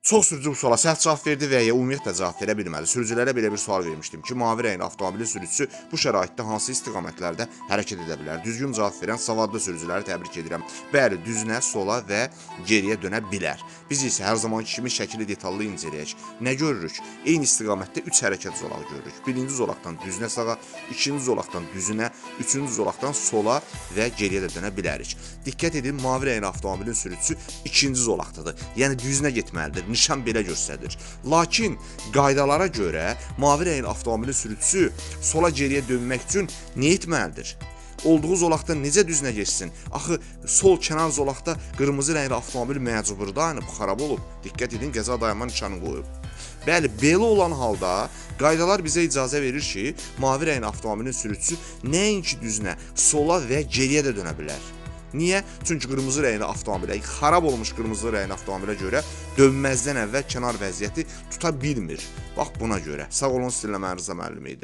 Çox sürücü bu suala səhv cavab verdi və ya ümumiyyətlə cavab verə bilmədi. Sürücülərə belə bir sual vermişdim ki, mavi rəngli avtomobilin sürücüsü bu şəraitdə hansı istiqamətlərdə hərəkət edə bilər? Düzgün cavab verən savadlı sürücüləri təbrik edirəm. Bəli, düzünə, sola və geriyə dönə bilər. Biz isə hər zamanki kimi şəkili detallı incələyək. Nə görürük? Eyni istiqamətdə 3 hərəkət zolağı görürük. Birinci zolaqdan düzünə sağa, ikinci zolaqdan düzünə, üçüncü zolaqdan sola və geriyə də dönə bilərik. Diqqət edin, mavi rəngli avtomobilin sürücüsü ikinci zolaqdadır. Yəni düzünə getməlidir. Nişan belə göstərir. Lakin qaydalara görə mavi rəngli avtomobilin sürücüsü sola geriyə dönmək üçün nə etməlidir? Olduğu zolaqdan necə düzünə getsin? Axı sol kənar zolaqda qırmızı rəngli avtomobil məcbur dayanıb, xarab olub. Diqqət edin, qəza dayanma nişanı qoyub. Bəli, belə olan halda qaydalar bizə icazə verir ki, mavi rəngli avtomobilin sürücüsü nəinki düzünə, sola və geriyə də dönə bilər. Niyə? Çünki qırmızı rəngli avtomobilə, xarab olmuş qırmızı rəngli avtomobilə görə dönməzdən əvvəl kənar vəziyyəti tuta bilmir. Bax buna görə. Sağ olun, sizinlə mən Rıza müəllim idi.